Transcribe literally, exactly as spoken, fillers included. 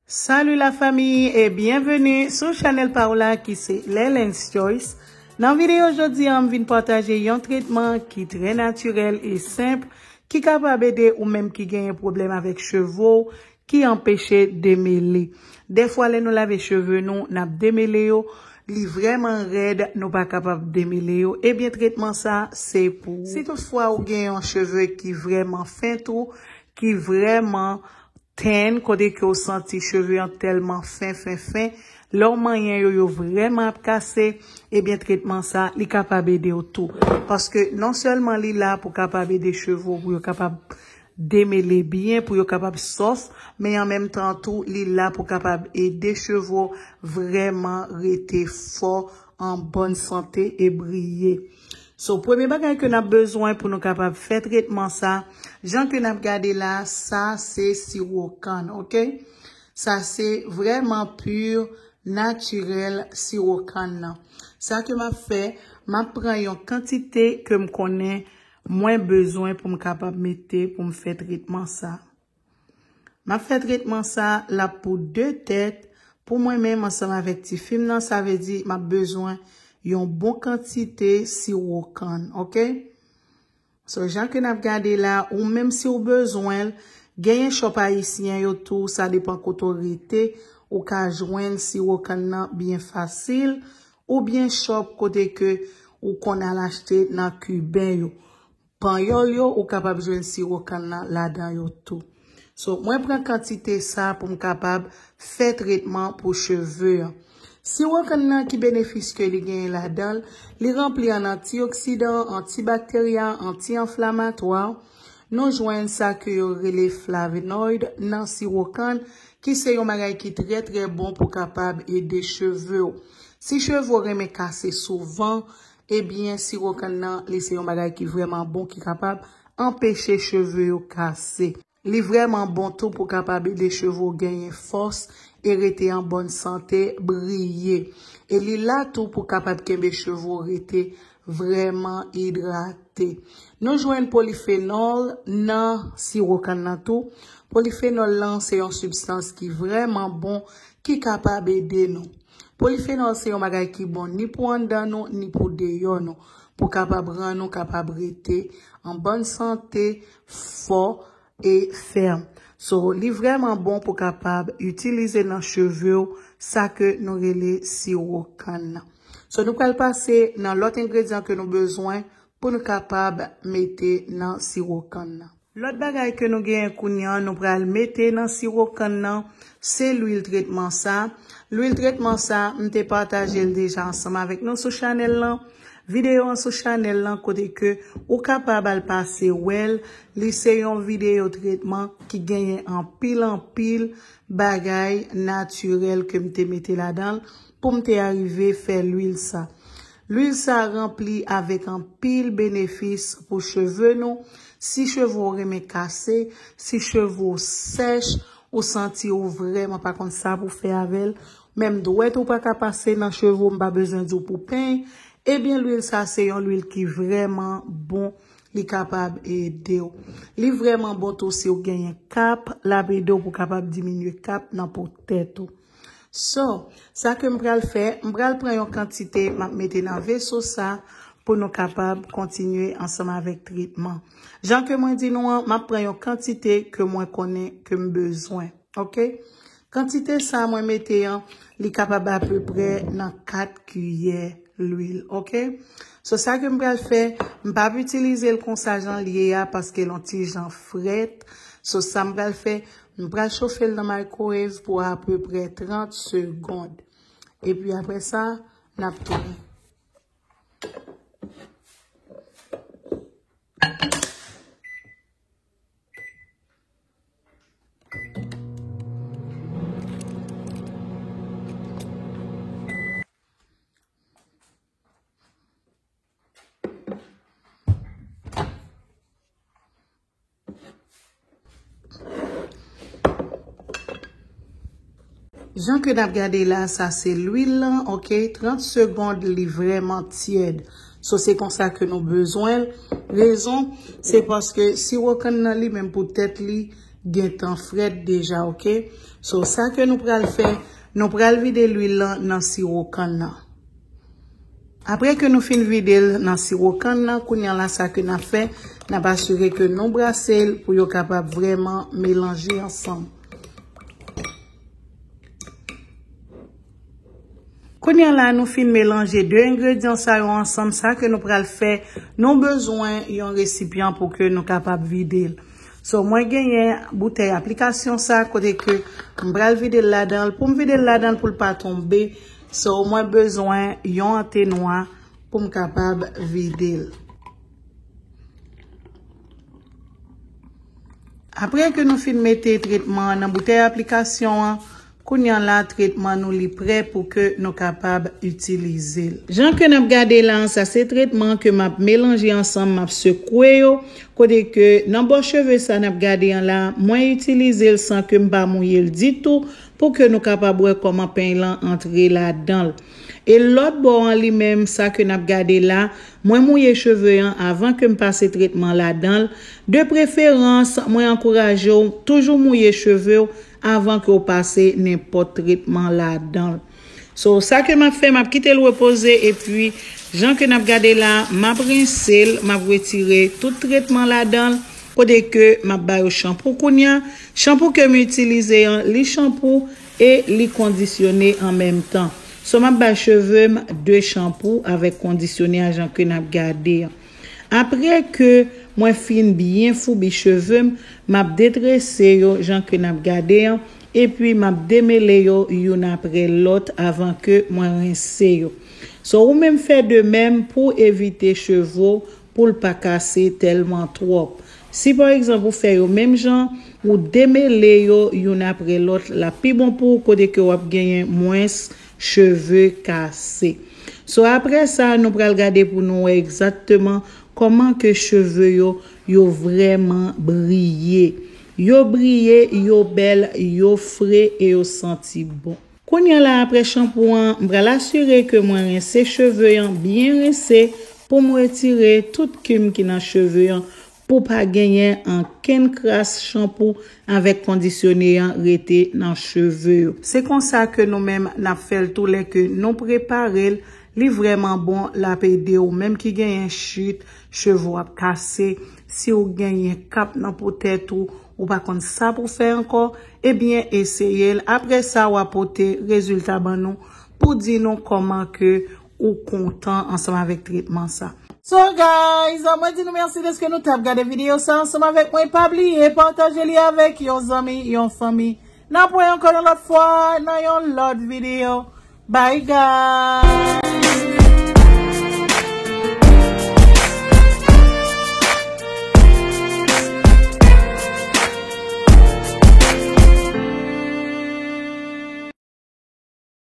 Salut la famille et bienvenue sou chanèl pa w la ki se Lelens Choice. Nan videyo jodi a, m vin pataje yon tretman ki trè natirèl e senp ki kapab ede ou menm ki genyen pwoblèm avèk cheve w ki anpeche demele. Dèfwa lè nou lave cheve nou, n ap demele yo, li vrèman rèd, nou pa kapab demele yo. Ebyen, tretman sa, se pou ou. Si toutfwa ou gen yon cheve ki vrèman fen tou, ki vrèman ten, kote ke w santi cheve an tèlman fen, fen, fen, lè w manyen yo, yo vrèman ap kase, ebyen, tretman sa, li kapab ede w tou. Paske non sèlman li la pou kapab ede cheve w, pou yo kapab demele byen, pou yo kapab sòf, men an menm tan tou, li la pou kapab ede cheve w vrèman rete fò, an bòn sante e briye. So, premye bagay ke n ap bezwen pou nou kapab fè tretman sa, jan ke n ap gade la, sa se siwo kann, oke? Sa se vrèman pi natirèl siwo kann nan. Sa ke m ap fè, m ap pran yon kantite ke m konnen mwen bezwen pou m kapab mete pou m fè tretman sa. M ap fè tretman sa, l ap pou de tèt, pou mwen menm ansanm avèk tifi m nan, sa vle di m ap bezwen yon bon kantite siwo kann, oke? So, jan ke n ap gade la, ou menm si w bezwen l, genyen chòp ayisyen yo tou, sa depan kote w rete, ou ka jwenn siwo kann nan byen fasil, oubyen chòp kote ke ou konn al achte nan kiben yo. Panyòl yo, ou kapab jwenn siwo kann nan ladan yo tou. So, mwen pran kantite sa pou m kapab fè tretman pou cheve an. Siwo kann nan, ki benefis ke li genyen ladan l? Li ranpli an antioksidan, antibakterya, anti-anflamatwa. Nou jwenn sa ke yo rele flavonoid nan siwo kann, ki se yon bagay ki trè, trè bon pou kapab ede cheve w. Si cheve w renmen kase souvan, ebyen, siwo kann nan, li se yon bagay ki vrèman bon, ki kapab anpeche cheve yo kase. Li vrèman bon tou pou kapab ede cheve w genyen fòs e rete an bòn sante, briye. E li la tou pou kapab kenbe cheve w rete vrèman idrate. Nou jwenn polifenòl nan siwo kann nan tou. Polifenòl lan se yon sibstans ki vrèman bon, ki kapab ede nou. Polifenòl se yon bagay ki bon ni pou anndan nou, ni pou deyò nou, pou kapab rann nou kapab rete an bòn sante, fò e fèm. So, li vrèman bon pou kapab itilize nan cheve w, sa ke nou rele siwo kann nan. So, nou pral pase nan lòt engredyan ke nou bezwen pou nou kapab mete nan siwo kann nan. Lòt bagay ke nou genyen kounye a, nou pral mete nan siwo kann nan, se lwil tretman sa. Lwil tretman sa, m te pataje l deja ansanm avèk nou sou chanèl lan. Videyo an sou chanèl lan, kote ke ou kapab al pase wè l. Li se yon videyo tretman ki genyen anpil, anpil bagay natirèl ke m te mete ladan l pou m te arive fè lwil sa. Lwil sa ranpli avèk anpil benefis pou cheve nou. Si cheve w renmen kase, si cheve w sèch, ou santi ou vrèman pa konn sa pou fè avè l, menm dwèt ou pa ka pase nan cheve w, m pa bezwen di w pou peny, ebyen lwil sa se yon lwil ki vrèman bon, li kapab ede w. Li vrèman bon tou si w genyen kap, l ap ede w pou kapab diminye kap nan po tèt ou. So, sa ke m pral fè, m pral pran yon kantite, m ap mete nan veso sa pou nou kapab kontinye ansanm avèk tretman. Jan ke mwen di nou an, m ap pran yon kantite ke mwen konnen ke m bezwen. Oke? Kantite sa mwen mete an, li kapab apeprè nan kat kiyè lwil. Oke? So, sa ke m pral fè, m p ap itilize l konsa jan l ye a paske l yon ti jan frèt. So, sa m pral fè, m pral chofe l nan microwave pou apeprè trant segonn. Epi apre sa, n ap tounen. Jan ke n ap gade la, sa se lwil lan, oke? Trant segonn, li vrèman tyèd. So, se konsa ke nou bezwen l. Rezon, se paske siwo kann nan li menm pou tèt li, gentan frèt deja, oke? So, sa ke nou pral fè, nou pral vide lwil lan nan siwo kann nan. Apre ke nou fin vide l nan siwo kann nan, kounye a la sa ke n ap fè, n ap asire ke nou brase l pou yo kapab vrèman melanje ansanm. Kounye a la, nou fin melanje de engredyan sa yo ansanm, sa ke nou pral fè, nou bezwen yon resipyan pou ke nou kapab vide l. So, mwen genyen boutèy aplikasyon sa, kote ke m pral vide l ladan l. Pou m vide l ladan l, pou l pa tonbe, so, mwen bezwen yon antenwa pou m kapab vide l. Apre ke nou fin mete tretman an nan boutèy aplikasyon an, kounye a la, tretman nou li prè pou ke nou kapab itilize l. Jan ke n ap gade la, sa se tretman ke m ap melanje ansanm, m ap sekwe yo, kote ke nan bò cheve sa n ap gade an la, mwen itilize l san ke m pa mouye l ditou, pou ke nou kapab wè kòman peny lan antre ladan l. E lòt bò an li menm, sa ke n ap gade la, mwen mouye cheve an avan ke m pase tretman ladan l. De preferans, mwen ankouraje w toujou mouye cheve w avan ke w pase nenpòt tretman ladan l. So, sa ke m ap fè, m ap kite l repoze, epi jan ke n ap gade la, m ap rense l, m ap retire tout tretman ladan l, kote ke m ap ba yo chanpou kounye a. Chanpou ke m itilize an, li chanpou e li kondisyone an menm tan. So, m ap bay cheve m de chanpou avèk kondisyone a jan ke n ap gade an. Apre ke mwen fin byen foubi cheve m, m ap detrese yo jan ke n ap gade an, epi m ap demele yo youn apre lòt avan ke mwen rense yo. So, ou menm fè de menm pou evite cheve w pou l pa kase tèlman twòp. Si pa egzanp ou fè yo menm jan, ou demele yo youn apre lòt, l ap pi bon pou ou kote ke w ap genyen mwens cheve kase. So, apre sa, nou pral gade pou nou wè egzakteman kòman ke cheve yo, yo vrèman briye. Yo briye, yo bèl, yo fre e yo santi bon. Kounye a la, apre chanpou an, m pral asire ke mwen rense cheve an, byen rense, pou m retire tout kim ki nan cheve an, pou pa genyen ankenn kras chanpou avèk kondisyone an rete nan cheve yo. Se konsa ke nou menm n ap fè l tou lè ke nou prepare l. Li vrèman bon, l ap ede w. Menm ki genyen chit, cheve w ap kase, si w genyen kap nan po tèt ou, ou pa konn sa pou fè ankò, ebyen, eseye l. Apre sa, w a pote rezilta ban nou pou di nou kòman ke ou kontan ansanm avèk tretman sa. So, guys, mwen di nou mèsi dèske nou t ap gade videyo sa ansanm avèk mwen. Pa bliye pataje li avèk yon zanmi, yon fanmi. N ap wè ankò yon lòt fwa nan yon lòt videyo. Bye, guys!